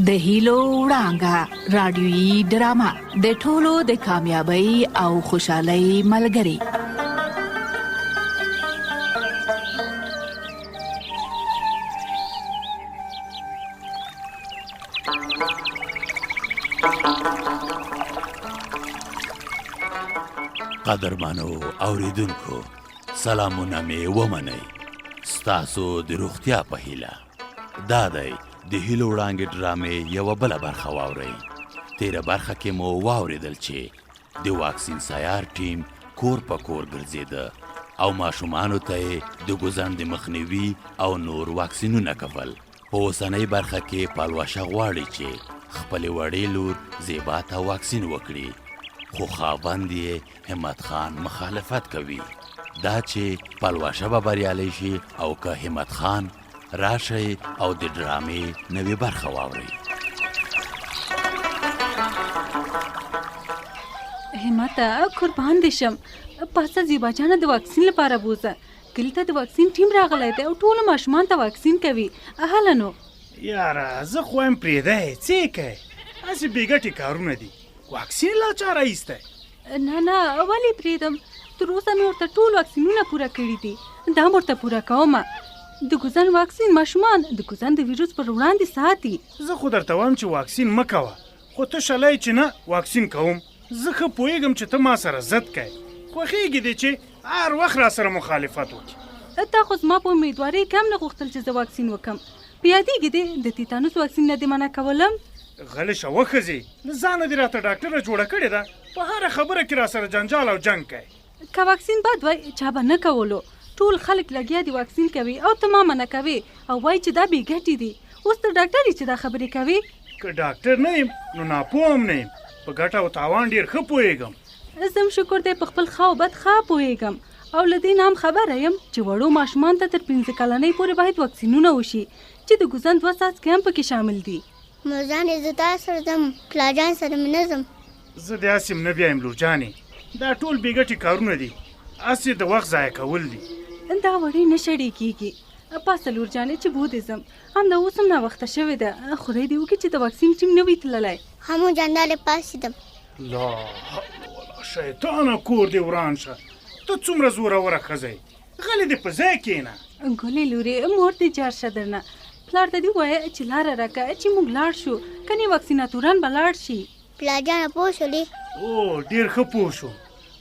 د هیلو وړانګه رادیوي ډرامه د ټولو د کامیابی او خوشحالۍ ملګری. قدرمنو اوریدونکو، سلامونه مې ومنئ. ستاسو د روغتیا په هیله دا دی د هیلو وړانګې ډرامې یوه بله برخه واورئ. تیره برخه کې مو واوریدل چې د واکسین سیار ټیم کور په کور ګرځېده او ماشومانو ته یې د ګوزڼ د مخنیوي او نور واکسینونه کول. په اوسنۍ برخه کې پلوشه غواړي چې خپلې وړې لور زیبا ته واکسین وکړي، خو خاوند یې همت خان مخالفت کوي. دا چې پلوشه به بریالۍ شي او که همت خان، راشئ او د ډرامې نوې برخه واورئ. همت، قربان دې شم، پاڅه زیبا جانه د واکسین لپاره بوځه. کلي ته د واکسین ټیم راغلی دی او ټولو ماشومان ته واکسین کوي. هله نو. یاره زه خو وایم پرېږده یې، څه یې کوې، هسې بې ګټې کارونه دي، واکسین لا چا راایستی؟ نه نه، ولې پرېږدم، تر اوسه مې ورته ټول واکسینونه پوره کړي دي، دا هم ورته پوره کوم. د ګوزن واکسین ماشومان د ګوزن د ویروس پر وړاندې ساتي. زه خو درته وایم چې واکسین مه کوه، خو ته شلی چې نه واکسین کوم. زه ښه پوهېږم چې ته ما سره ضد کوې، خوښېږي دې چې هر وخت راسره مخالفت وکړې. تا خو زما په امیدوارۍ کې هم نه غوښتل چې زه واکسین وکړم. په یادېږي دې د تیتانوس واکسین نه دې منع کولم؟ غلې شه وښځې، له ځانه دې راته ډاکټره جوړه کړې ده، په هره خبره کې راسره جنجال او جنګ کوې. که واکسین بد وای چا به نه کولو، ټول خلک لګیا دي واکسین کوي او ته ما منع کوې او وایې چې دا بې ګټې دي. اوس ته ډاکټر یې چې دا خبرې کوې؟ که ډاکټر نه یم نو ناپوه هم نه یم، په ګټه او تاوان ډېر ښه پوهېږم. زه هم شکر دی په خپل ښه او بد ښه پوهېږم او له دې نه هم خبره یم چې وړو ماشومان ته تر 5 کلنۍ پورې باید واکسینونه وشي چې د ګوزن 2 څاڅکي هم پکې شامل دي. مور جانې زه تا سره ځم، پلار جان سره مې نه ځم. زه دې هسې هم نه بیایم لور جانې، دا ټول بې ګټې کارونه دي، هسې د وخت ضایع کول دي. دا وړې نه شړې کېږي. پاڅه لور جانې چې بودې ځم، همدا اوس هم ناوخته شوې ده. خدای دې وکړي چې د واکسین ټیم نه وي تللی. ښه مور جان دالې پاڅېدم. لا حول ولا شیطانه، کور دې وران شه، ته څومره زوروره ښځه یې، غلې دې په ځای کښېنه. ګلې لورې، مور دې جار شه درنه، پلار ته دې ووایه چې لاره راکړه چې موږ لاړ شو، کنې واکسیناتوران به لاړ شي. پلار جانه پوه شولې؟ هو ډېر ښه پوه شوم،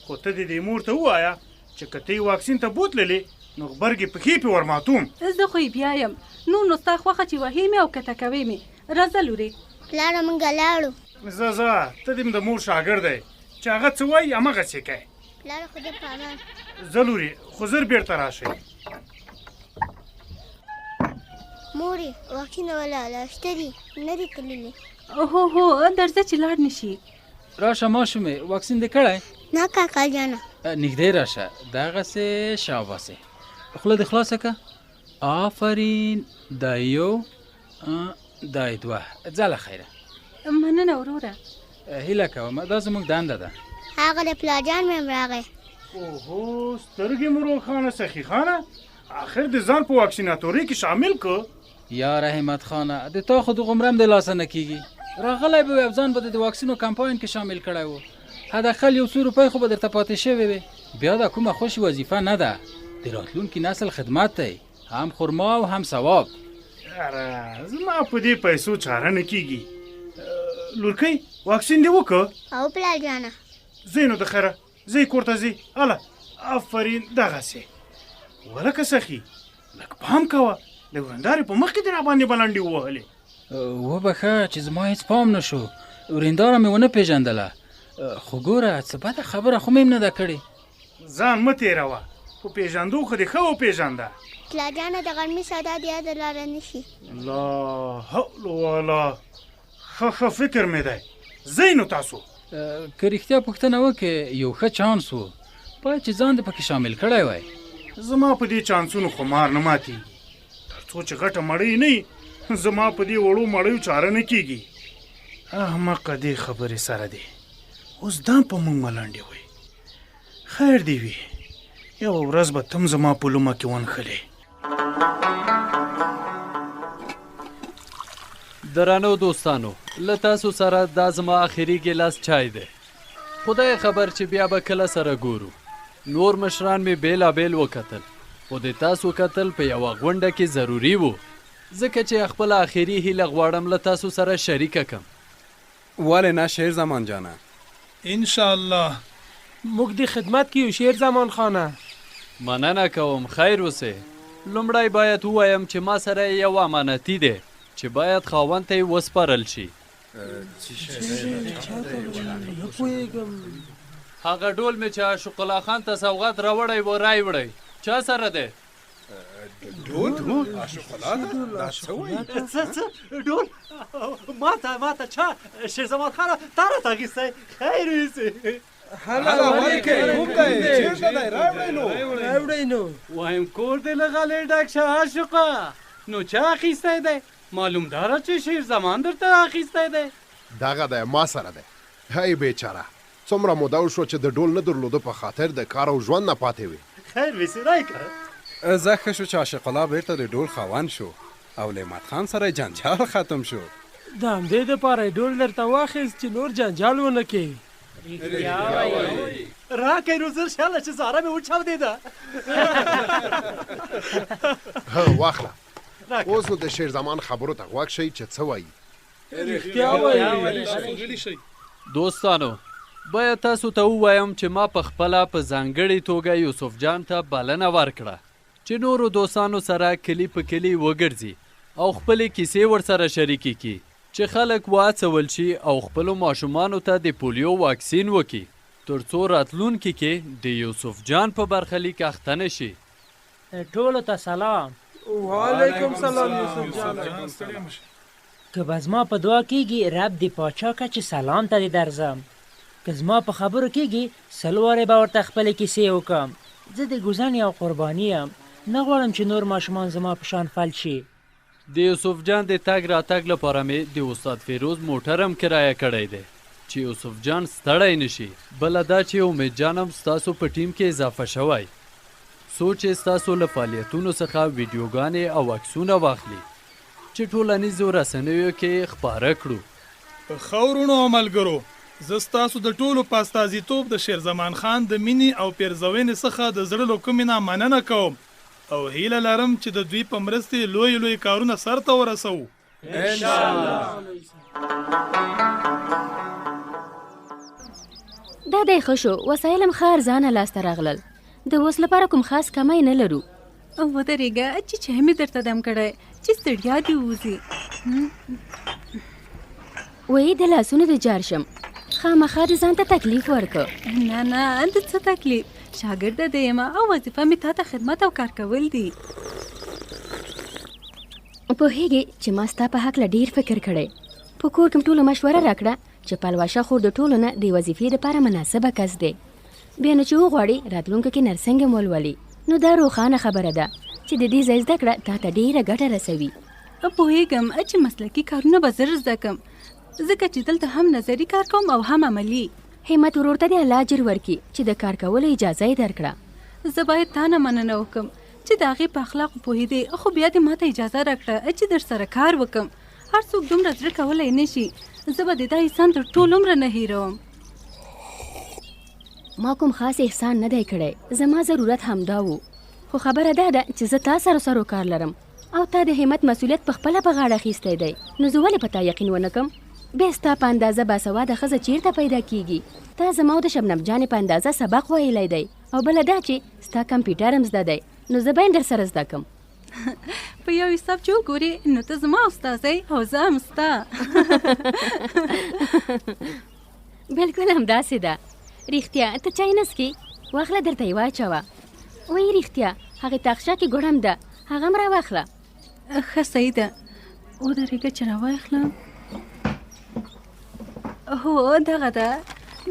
خو ته دې دې مور ته ووایه چې که ته یې واکسین ته بوتللې نو غبرګې پښې پې ورماتوم. زه خو یې بیایم، نور نو ستا خوښه چې وهې مې او که ټکوې مې. راځه لورې. پلاره موږ لاړو. ځه ځه، ته دې هم د مور شاګرد یې، چې هغه څه وایي همغسې کوې. پلاره خدای په امان. ځه لورې، خو زر بېرته راشئ. مورې واکسین والا لا شته دي، نه دي تللي؟ هو هو، درځه چې لاړ نه شي. راشه ماشومې، واکسین دې کړی؟ نه کاکا جانه. نږدې راشه، دغسې شاباسې، خوله دې خلاصه که. آفرین، دا یو، دا یې دوه. ځه له خیره. مننه وروره. هیله کوم، دا زموږ دنده ده. هغه د پلار جان مې هم راغی. اوهو، سترګې مو روښانه سخي خانه، اخر د ځان په واکسیناتورۍ کې شامل که. یاره همت خانه، د تا خو دغومره هم د لاسه نه کېږي. راغلی به وې او ځان به د واکسینو کمپاین کې شامل کړی و، حداقل یو څو روپۍ خو به درته پاتې شوې وې. بیا دا کومه خوشې وظیفه نه ده، د راتلونکي نسل خدمت دی، هم خرما او هم ثواب. یاره زما په دې پیسو چاره نه کېږي. لورکۍ واکسین دې وکړ؟ او پلار جانه. ځئ نو د خیره، ځئ کور ته ځئ. هله آفرین، دغسې. ولکه سخي، لږ پام کوه، د ورندارې په مخ کې دې راباندې بلنډې ووهلې. وبخښه چې زما هېڅ پام نه شو، ورېنداره مې ونه پېژندله، خو ګوره څه بده خبره خو مې هم نه ده کړې. ځان مه تېروه، په پېژندو خو دې ښه وپېژنده. پلار جانه د غرمې سودا دې یاده لاره نه شي. لا حول ولا، ښه ښه فکر مې دی. ځئ نو تاسو. که رښتیا پوښتنه وکړې یو ښه چانس و، باید چې ځان دې پکې شامل کړی وای. زما په دې چانسونو خو مار نه ماتېږي، تر څو چې غټه مړۍ نه وي زما په دې وړو مړیو چاره نه کېږي. احمقه دې خبرې سره دې اوس دا په موږ ملنډې وایي. خیر دې وي، یوه ورځ به تم زما په لومه کې ونښلې. درنو دوستانو، له تاسو سره دا زما اخري ګیلاس چای دی. خدای خبر چې بیا به کله سره ګورو. نور مشران مې بېلابېل وکتل، خو د تاسو کتل په یوه غونډه کې ضروري وو، ځکه چې خپله اخري هیله غواړم له تاسو سره شریکه کم. ولې نه شیر زمان جانه؟ ان شاء الله. موږ دې خدمت کې یو شیر زمان خانه. مننه کوم، خیر اوسې. لومړی باید ووایم چې ما سره یو امانتي دی چې باید خاوند ته یې وسپارل شي. هغه ډول مې چې عاشق الله خان ته سوغات راوړی و رایوړی. چا سره دی؟ ډول؟ عاشق الله ته؟ دا څه وایي؟ څه څه ډول؟ ماته ماته چا؟ شیرزمان خانه تا راته اخیستی؟ خیر اوسې. هله ولې کوې؟ کوم دی؟ چېرته دی؟ راوړی نو. راوړی نو. وایم کور دې له غلې ډک شه عاشقه. نو چا اخیستی دی؟ معلومداره چې شیر زمان درته اخیستی دی. دغه دی، ما سره دی. هی بیچاره، څومره موده وشوه چې د ډول نه درلودو په خاطر د کار او ژوند نه پاتې وې. خیر ویسې رایکړه. زه ښه شو چې عاشق الله بیرته د ډول خاوند شو او له احمد خان سره یې جنجال ختم شو. د همدې دپاره یې ډول درته واخیست چې نور جنجال ونه کړې. رښتیا وایي. راکړئ نو زر شاله چې زاره مې وچاودېده. هه واخله. اوس نو د شیر زمان خبرو ته غوږ شئ چې څه وایي. رښتیا وایي. دوستانو، باید تاسو ته ووایم چې ما په خپله په ځانګړې توګه یوسف جان ته بلنه ورکړه چې نورو دوستانو سره کلي په کلي وګرځي او خپلې کیسې ورسره شریکې کړي چې خلک وهڅول شي او خپلو ماشومانو ته د پولیو واکسین وکړي ترڅو راتلونکي کې د یوسف جان په برخلیک اخته نه شي. ټولو ته سلام. وعلیکم سلام یوسف جان. که به زما په دعا کیږي رب دې پاچا که چې سلام ته دې درځم. که زما په خبرو کیږي 100 وارې به ورته خپلې کیسې وکم. زه د ګوزڼ یو قرباني یم، نه غواړم چې نور ماشومان زما په شان فلج شي. د یوسف جان د تګ راتګ لپاره مې د استاد فیروز موټر هم کرایه کړی دی چې یوسف جان ستړی نه شي. بله دا چې امید جان هم ستاسو په ټیم کې اضافه شوی، څو چې ستاسو له فعالیتونو څخه ویډیوګانې او عکسونه واخلي چې ټولنیزو رسنیو کې یې خپاره کړو. ښه وروڼو او ملګرو، زه ستاسو د ټولو په استازیتوب د شیرزمان خان د مینې او پیرزوینې څخه د زړه له کومې نه مننه کوم او هیله لرم چې د دوی په مرستې لوی لوی کارونه سرته ورسوو. انشاءالله. دا دی ښه شو، وسایل هم ښه ارزانه لاسته راغلل. د اوس لپاره کوم خاص کمی نه لرو. ودرېږه چې چای مې درته دم کړی چې ستړیا دې ووځي. وایي د لاسونو دې جار شم، خامخا دې ځان ته تکلیف ورکړ. نه نه، د څه تکلیف، شاګرده دې یم او وظیفه مې تا ته خدمت او کار کول دي. پوهېږې چې ما ستا په هکله ډېر فکر کړی. په کور کې ټولو مشوره راکړه چې پلوشه خور د ټولو نه د وظیفې دپاره مناسبه کس دی. بیا نو چې وغواړي راتلونکي کې نرسنګ هم ولولي، نو دا روښانه خبره ده چې د دې ځای زده کړه تا ته ډېره ګټه رسوي. پوهېږم چې مسلکي کارونه به زر زده کړم، ځکه چې دلته هم نظري کار کوم او هم عملي. همت ورور ته دې الله اجر ورکړي چې د کار کولو اجازه یې درکړه. زه باید تا نه مننه وکړم چې د هغې په اخلاقو پوهېدې، خو بیا دې ماته اجازه راکړه چې در سره کار وکړم. هر څوک دومره زړه کولی نه شي. زه به دې دا احسان تر ټول عمره نه هېروم. ما کوم خاص احسان نه دی کړی، زما ضرورت همدا و. خو خبره دا ده چې زه تا سره سروکار لرم او تا د همت مسؤلیت په خپله په غاړه اخیستی دی، نو زه ولې په تا یقین ونه کم؟ بیا ستا په اندازه باسواده ښځه چیرته پیدا کیږي؟ تا زما او د شبنم جانې په اندازه سبق ویلی دی، او بله دا چې ستا کمپیوټر هم زده دی، نو زه به یې در سره زده کم. په یو حساب چې وګورې نو ته زما استاد یې او زه هم ستا. بالکل همداسې ده. رښتیا ته چای نه څښې؟ واخله درته یې واچوه. وایي رښتیا هغې تاخچه کې ګوړه هم ده، هغه هم راواخله. ښه صحیح ده، ودرېږه چې راواخلم. هو دغه ده،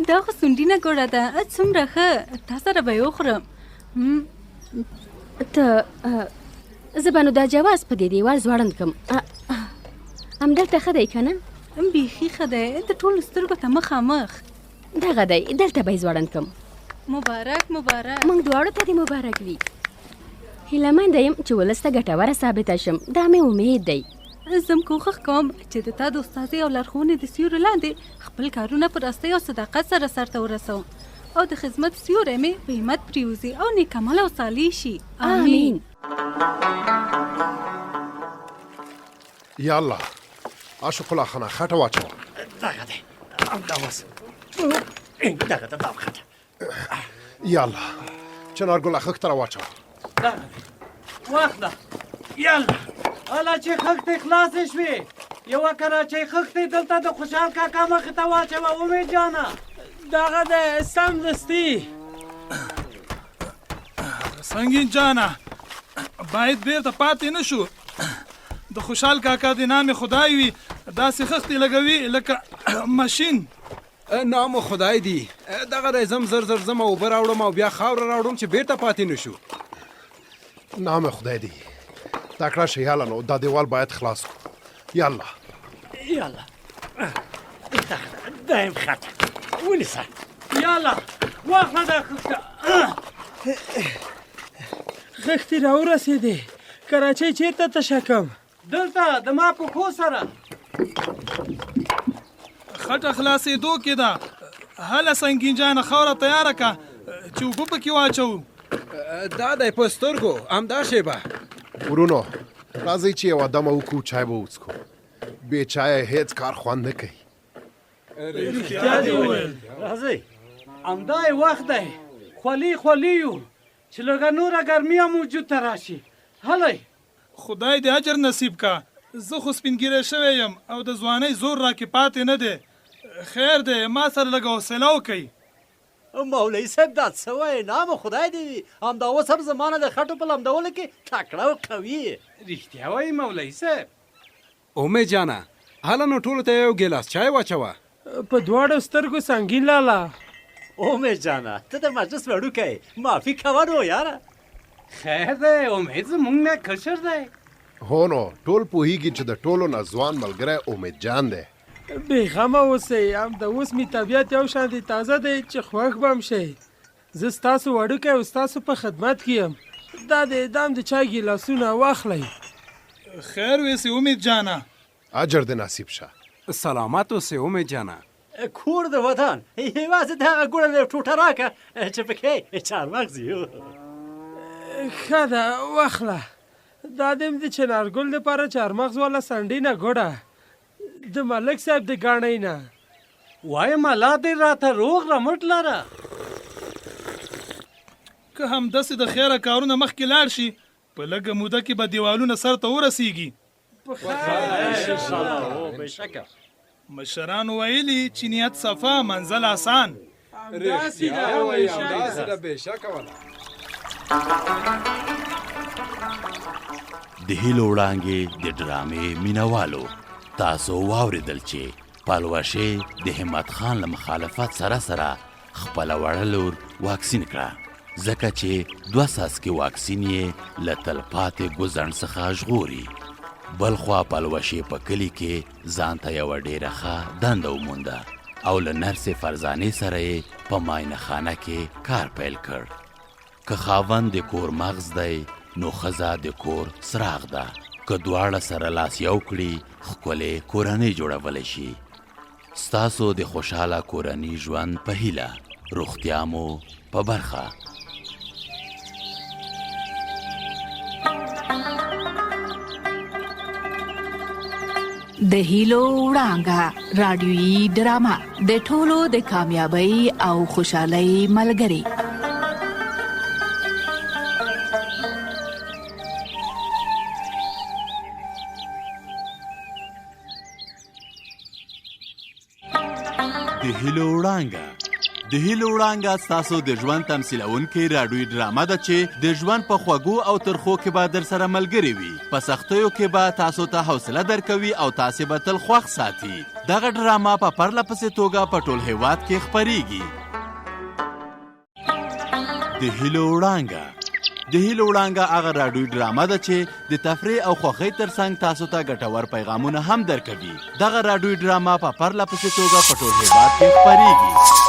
دا خو سونډینه ګوړه ده، څومره ښه، تا سره به یې وخورم. ته زه به نو دا جواز په دې دیوال ځوړند کړم. همدلته ښه دی که نه؟ بیخي ښه دی، د ټولو سترګو ته مخامخ. دغه دی، دلته به یې ځوړند کړم. مبارک مبارک. موږ دواړو ته دې مبارک وي. هیله منده یم چې ولس ته ګټوره ثابته شم، دا مې امید دی. زه هم کوښښ کوم چې د تا د استادۍ او لارښوونې د سیوري لاندې خپل کارونه په راستۍ او صداقت سره سرته ورسوم او د خدمت سیوری مې په همت پریوځي او نیک عمل او صالح شي. آمین. یا الله عاشق الله خانه خټه واچوه. دغه دی همدا اوس دغه ده دا خټه. یا الله چنار ګله خښته راواچوه. دغه دی واخله یاله هله چې خښتې خلاصې شوې یوه کراچۍ خښتې دلته د خوشحال کاکا مخې ته واچوه امید جانه. دغه دی سمدستي. سنګین جانه باید بیرته پاتې نه شو. د خوشحال کاکا د نام خدای وي داسې خښتې لګوي لکه ماشین. نام خدای دی دغه دی زم زر زر زم اوبه راوړم او بیا خاوره راوړم چې بیرته پاتې نشو. نام خدای دی تکړه شي یاله نو دا دیوال باید خلاص کو. یاله یاله دایم خط ونیسه. یاله واخله دا خښته. خښتې راورسېدې کراچۍ چیرته تشه کم؟ دلته د ما پښو سره. خټه خلاصېدو کې ده. هله سنګین جانه خاوره تیاره که چې اوبه پکې واچوو. دا دی په سترګو همدا شېبه. ورونو راځئ چې یوه دمه وکړو چای به وڅکو. بې چایه هېڅ کار خوند نه کوي. رښتیا دې وویل. راځئ همدا یې وخت دی. خولې خولې یو چې لږه نوره ګرمي هم وجود ته راشي. هلئ. خدای دې اجر نصیب کا، زه خو سپین ږیری شوی یم او د ځوانۍ زور راکې پاتې نه دی، خیر دی ما سره لږه حوصله وکړئ. مولوي صاحب دا څه وایې، نام خدای دې وي، همدا اوس هم زما نه د خټو په لمدولو کې تکړه او قوي یې. رښتیا وایي مولوي صاحب. امید جانه هله نو ټولو ته یو ګیلاس چای واچوه. په دواړو سترګو سنګین لالا. امید جانه ته د مجلس وړوکی یې معافي کوه نو یاره. خیر دی امید زمونږ نه کشر دی. هو نو ټول پوهیږي چې د ټولو نه ځوان ملګری امید جان دی. بې غمه اوسئ همدا اوس مې طبیعت یو شانتې تازه دی چې خوښ به هم شئ. زه ستاسو وړوکی او ستاسو په خدمت کې یم. دا د اعدام د چای ګیلاسونه واخلئ. خیر ویسې امید جانه. اجر دې نصیب شه. سلامت اوسې امید جانه. کور د ودان یوازې دغه ګوړه یو ټوټه راکه چې پکې چارمغز وي. ښه ده واخله. دا دې هم د چنارګل دپاره چارمغز واله سنډینه ګوړه د ملک صاحب د ګاڼۍ نه. وایم الله دې راته روغ رمټ لره. که همداسې د خیره کارونه مخکې لاړ شي، په لږه موده کې به دیوالونه سر ته ورسیږي. بېشکه. مشرانو ویلي چې نیت صفا منزل اسان. همداسې ده همداسې ده بېشکه ولا. د هیلو وړانګې د ډرامې مینوالو تاسو واوریدل چې پلوشې د همت خان له مخالفت سره سره خپله وړه لور واکسین کړه ځکه چې دوه څاڅکي واکسین یې له تلپاتې ګوزڼ څخه ژغوري. بلخوا پلوشې په کلي کې ځان ته یوه ډېره ښه دنده ومونده او له نرسې فرزانې سره یې په معاینه خانه کې کار پیل کړ. که خاوند د کور مغز دی نو ښځه د کور څراغ ده. که دواړه سره لاس یو کړي ښکلې کورنۍ جوړولی شي. ستاسو د خوشحاله کورني ژوند په هیله روغتیا مو په برخه. د هیلو وړانګه رادیوي ډرامه د ټولو د کامیابی او خوشحالۍ ملګری. د هیلو وړانګه د هیلو وړانګه ستاسو د ژوند تمثیلونکې راډیویي ډرامه ده چې د ژوند په خوږو او ترخو کې به در سره ملګرې وي، په سختیو کې به تاسو ته حوصله درکوي او تاسې به تل خوښ ساتي. دغه ډرامه په پرله پسې توګه په ټول هیواد کې خپریږي. د هیلو وړانګه د هیلو وړانګه هغه راډیویي ډرامه ده چې د تفریح او خوښۍ ترڅنګ تاسو ته ګټور پیغامونه هم درکوي. دغه راډیویي ډرامه په پرله پسې توګه په ټول هیواد کې خپریږي.